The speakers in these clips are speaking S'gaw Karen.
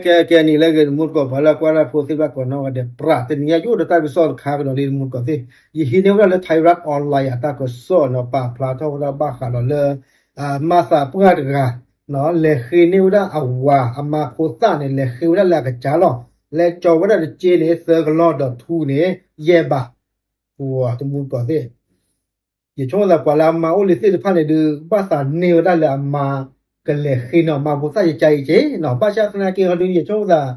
ကဲ ကဲနံၤလၢအဂ့ၤ တမူတကိး ပှၤလၢကွၢ်တၢ်ဖိသ့ၣ်တဖၣ်ကိးနီၢ်ဂၤဒဲး ပြး တနံၤညါယအိၣ်ဒီးတၢ်ကစီၣ်တခါကဒီးလံ တမူတကိးသ့ၣ်, ယဟံးန့ၢ်ဝဲဒၣ်လၢ Thairath Online အတၢ်ကစီၣ်နီၤ ပာ်ဖျါထီၣ်ဝဲဒၣ်ဘၣ်ဃးဒီးလၢ မါသးပှၢ်တဂၤ လဲၤဃ့န့ၢ်ဝဲဒၣ်အဝၤအမါဖိသၣ်န့ၣ် လဲၤဃ့ဝဲဒၣ်လၢအကစၢ်လီၤ. လဲၤကၠီၤဝဲဒၣ်တက့န့ၣ် သၢကလီၢ်ဒီးထူန့ၣ် ယဲၢ်ဘး, ပှၤတမူတကိးသ့ၣ် ယဆိကမိၣ်သးပှၤလၢအမါအိၣ်လံသ့ၣ်တဖၣ်န့ၣ်ဒုး ဘၣ်သးန့ၢ်ဝဲဒၣ်လၢအမါ ကလဲၤဃ့န့ၢ်အမါဖိသၣ်ယကါအံၤက့နီၤ, ဘၣ်ဆၣ်သနာ်က့ဟီဒုး ယဆိကမိၣ်သး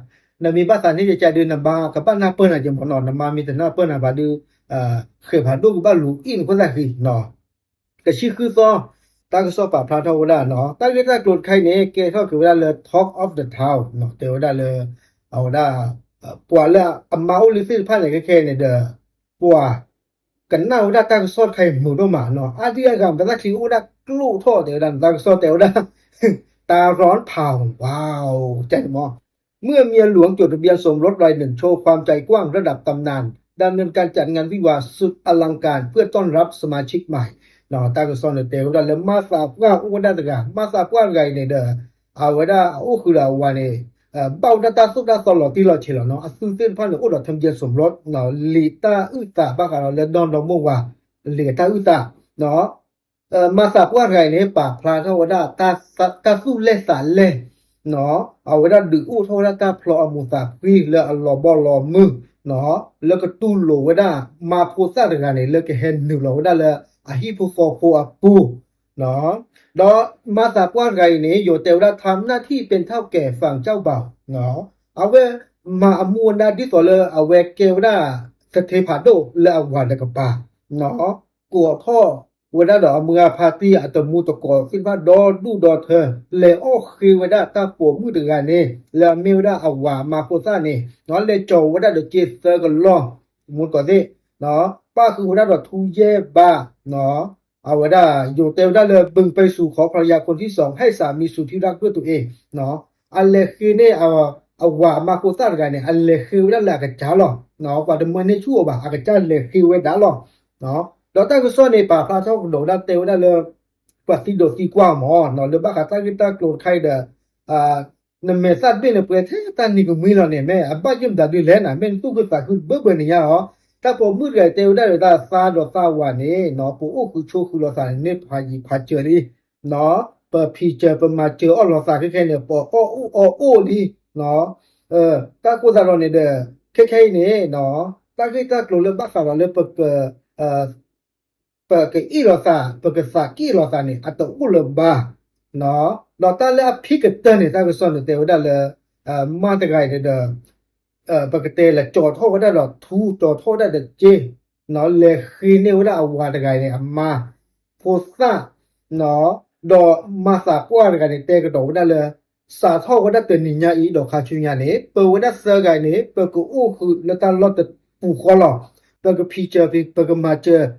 နမ့ၢ်ဘၣ်သးန့ၢ်ယကါဒုး နမါကဘၣ်နၢ်ပၢၢ်နၤက့မ့ၢ်နီၤ, နမါမ့ၢ်တနၢ်ပၢၢ်နၤဘၣ်ဒုး ဃဲးဖးဒိၣ်ကဘၣ်လူၤအံၣ်နဖိသၣ်ဃံနီၤ တဆံဃုသီ တၢ်ကစီၣ်ပာ်ဖျါထီၣ်ဝဲဒၣ်နီၤ, တၢ်ဂ့ၢ်တၢ်ကျိၤတခါအံၤန့ၣ် ကဲထီၣ်က့ၤဝဲဒၣ်လၢ Talk of the Town နီၤ, တဲဝဲဒၣ်လၢ အဝဲဒၣ် ပှၤလၢအမါအိၣ်လံသ့ၣ်တဖၣ်န့ၣ် ခဲခဲအံၤန့ၣ်ဒီး ပှၤ ကနၣ်ဝဲဒၣ်တၢ်ကစီၣ်တခါအံၤမုာ်ဒိၣ်မးနီၤ, အါဒံအါဂၤ မတၤသၣ်ချံအိၣ်ဒၣ်ကျိၣ်ထီၣ် တဲဝဲဒၣ် တၢ်ကစီၣ်တဲဝဲဒၣ် တၢ်ရီဖးဝါ ကဲမ့ၢ် เมื่อเมียหลวงจดทะเบียนสมรสรายหนึ่งโชว์ความใจกว้างระดับตำนาน ดำเนินการจัดงานวิวาห์สุดอลังการเพื่อต้อนรับสมาชิกใหม่ တၢ်ကစီၣ်န့ၣ် တဲဝဲဒၣ်လၢမါသးပှၢ်အိၣ်ဝဲဒၣ်တဂၤ, မါသးပှၢ်တဂၤအံၤန့ၣ်ဒီး အဝဲဒၣ်အအိၣ်ဃုာ်ဒီးအဝၤန့ၣ် ဘၣ်ဝဲဒၣ်တၢ်သိၣ်တၢ်သီလီၤတံၢ်လီၤဆဲးလီၤနီၤ, အသုသ့ၣ်တဖၣ်န့ၣ် အိၣ်ဒီး ทะเบียนสมรส လံာ်တၢ်အုၣ်သးဘၣ်ဃးဒီးလၢဒီနီၢ်မိၢ်ဝၤ လံာ်တၢ်အုၣ်သး မါသးပှၢ်တဂၤအံၤန့ၣ် ပာ်ဖျါထီၣ်ဝဲဒၣ် တၢ်သူၣ်လဲၢ်သးလဲၢ် အဝဲဒၣ်ဒုးအိၣ်ထီၣ်ဝဲဒၣ်တၢ်ဖျီအမူးသးဖှံလၢအလီၤဘီလီၤမုၢ် လၢကတူၢ်လိာ်ဝဲဒၣ် မါဖိသၣ်တဂၤန့ၣ် လၢကဟဲနုာ်လီၤဝဲဒၣ်လၢအဟံၣ်ဖိဃီဖိအပူၤ ဒီးမါသးပှၢ်တဂၤအံၤန့ၣ် ယိၤတဲဝဲဒၣ် ทำหน้าที่เป็นเฒ่าแก่ฝั่งเจ้าบ่าว အဝဲမၤအမူအဒါဒ်သိးလၢအဝဲကဲဝဲဒၣ် သထ့ဖးဒိၣ်လၢအဝၤတကပၤ ကိးထီၣ်ဝဲဒၣ်ဒီးအမုၢ်ဂၤဖါတံၢ်အတမူတကိးသ့ၣ်တဖၣ်ဒီဒူၣ်ဒီထၢ လဲၤအီၣ်ဃ့ဝဲဒၣ်တၢ်ပိာ်မုၣ်တဂၤန့ၣ် လၢအမ့ၢ်ဝဲဒၣ်အဝၤအမါဖိသၣ်န့ၣ် လဲၤကၠီၤဝဲဒၣ်ဒီးက့သၢကလီၢ် မူတကိးသ့ၣ် ပၣ်ဃုာ်ဝဲဒၣ်ဒီးထူယဲၢ်ဘး အဝဲဒၣ် ယိၤတဲဝဲဒၣ်လၢ บึงไปสู่ขอภรรยาคนที่สอง ให้สามีสุดที่รักด้วยตัวเอง အလဲၤဃ့န့ၢ် အဝၤအမါဖိသၣ်တဂၤန့ၣ် အလဲၤဃ့ဝဲဒၣ်လၢအကစၢ်လီၤ. ပှၤတမၢန့ၢ်ဆူၣ်အီၤဘၣ် အကစၢ်လဲၤဃ့ဝဲဒၣ်လီၤ. ဒီးတၢ်ကစီၣ်န့ၣ် ပာ်ဖျါထီၣ်ကဒီးဝဲဒၣ်တဲဝဲဒၣ်လၢ ပှၤသံဒိးသံကွၢ်မး လၢဘၣ်ဃးတၢ်ဂ့ၢ်တၢ်ကျိၤတခါအံၤဒီး နမဲာ်သၣ်ဘ့ၣ်န့ၣ်ပှဲၤထဲတၢ်နံၤကမှံလီၤန့ၣ် မ့ၢ်အဘၣ်ယိၣ်မတၤဒုလဲၣ်နၤ မ့ၢ်နသူၣ်ခုသးခုတဘၢဘၢန့ၣ်ညါအီၤ တၢ်ပိာ်မုၣ်တဂၤတဲဝဲဒၣ်ဒီးတၢ်သးဒီးသးဝၤန့ၣ် ပအိၣ်ဃုာ်ဆိးဃုာ်လိာ်သးန့ၣ် န့ၢ်ဖးယံၤဖးစၢၤလံ ပဖံးစၢၤပမၤစၢၤအီၣ်လိာ်သးခဲခဲန့ၣ် ပအီၣ်အီၣ်အိၣ်လံ တၢ်ကိၢ်သးဒီးန့ၣ်ဒီး ခဲခဲအံၤန့ၣ် တၢ်ဂ့ၢ်တၢ်ကျိၤလၢဘၣ်ဃးဒီးလၢပက ပကအ့ၣ်လိာ်သး ပကသးက့ၣ်လိာ်သးန့ၣ် အတအိၣ်လၢၤဘၣ်. ဒီးတၢ်လၢအဖံးကတၢၢ်န့ၣ် တၢ်ကစီၣ်န့ၣ်တဲဝဲဒၣ်လၢ မါတဂၤအံၤန့ၣ်ဒီး ပကတဲလၢကၠီၤထီၣ်ဝဲဒၣ်ဒီးထူ ကၠီၤထီၣ်ဝဲဒၣ်ဒီးစ့ လဲၤဃ့န့ၢ်ဝဲဒၣ်အဝၤတဂၤအံၤန့ၣ် အမါဖိသၣ် ဒီးမါသးပှၢ်တဂၤန့ၣ် တဲကဒီးဝဲဒၣ်လၢ စးထီၣ်ဝဲဒၣ်တနံၤညါအံၤ ဒီးခါဆူညါန့ၣ် ပဝဲဒၣ်သၢဂၤန့ၣ် ပကအိၣ်ဃုာ်လၢတၢ်လီၢ်တပူၤဃီလီၤ. ပကဖံးစၢၤ ပကမၤစၢၤ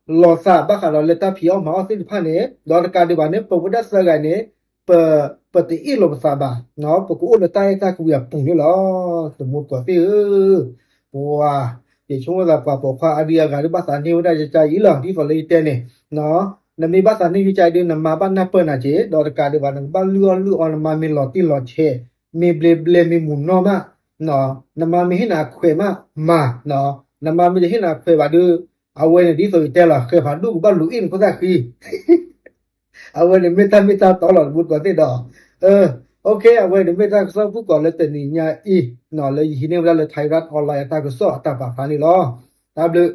လိာ်သးဘၣ်ဃးဒီးလၢတၢ်ဖံးအီၣ်မၤအီၣ်သ့ၣ်တဖၣ်န့ၣ် ဒီးတကးဒံးဘၣ်န့ၣ် ပဝဲဒၣ်သၢဂၤန့ၣ် ပ ပတအ့ၣ်လိာ်ပသးဘၣ် ပကအိၣ်လၢတၢ်အဲၣ်တၢ်ကွံအပူၤန့ၣ်လီၤ. တမူတကိးသ့ၣ်ဧၢ ပှၤ ယဆိကမိၣ်သးပှၤပိာ်ခွါအါဒံအါဂၤဒုးဘၣ်သးန့ၢ်ဝဲဒၣ်ယကါအံၤလီၤ ဒ်သိးလၢယတဲန့ၣ် နမ့ၢ်ဘၣ်သးန့ၢ်ယကါအံၤဒုး နမါဘၣ်နၢ်ပၢၢ်နၤက့ၤ ဒီးတကးဒံးဘၣ် နကဘၣ်လုၢ်အီၣ်လုၢ်အီ နမါမ့ၢ်လီၤတံၢ်လီၤဆဲး မ့ၢ်ဘျ့ဘျဲမ့ၢ်မုာ်နီၢ်မး နမါမ့ၢ်ဟ့ၣ်နၤခွဲးမး မၤ နမါမ့ၢ်တဟ့ၣ်နၤခွဲးဘၣ်ဒုး အဝဲန့ၣ်ဒ်သိးယတဲလီၤ ဃဲးဖးဒိၣ်ကဘၣ်လူၤအ့ၣ်နဖိသၣ်ဃံ အဝဲန့ၣ်မ့ၢ်တၢ်မ့ၢ်တၢ်တီလီၤ တမူတကိးသ့ၣ်ဒီး အဝဲန့ၣ်မ့ၢ်တၢ်ကစီၣ်ဖုၣ်ကိာ်လၢတနံၤညါအံၤ လၢယဟံးန့ၢ်ဝဲဒၣ်လၢ Thairath Online အတၢ်ကစီၣ်အတၢ်ပာ်ဖျါန့ၣ်လီၤ. တၢ်ဘျုး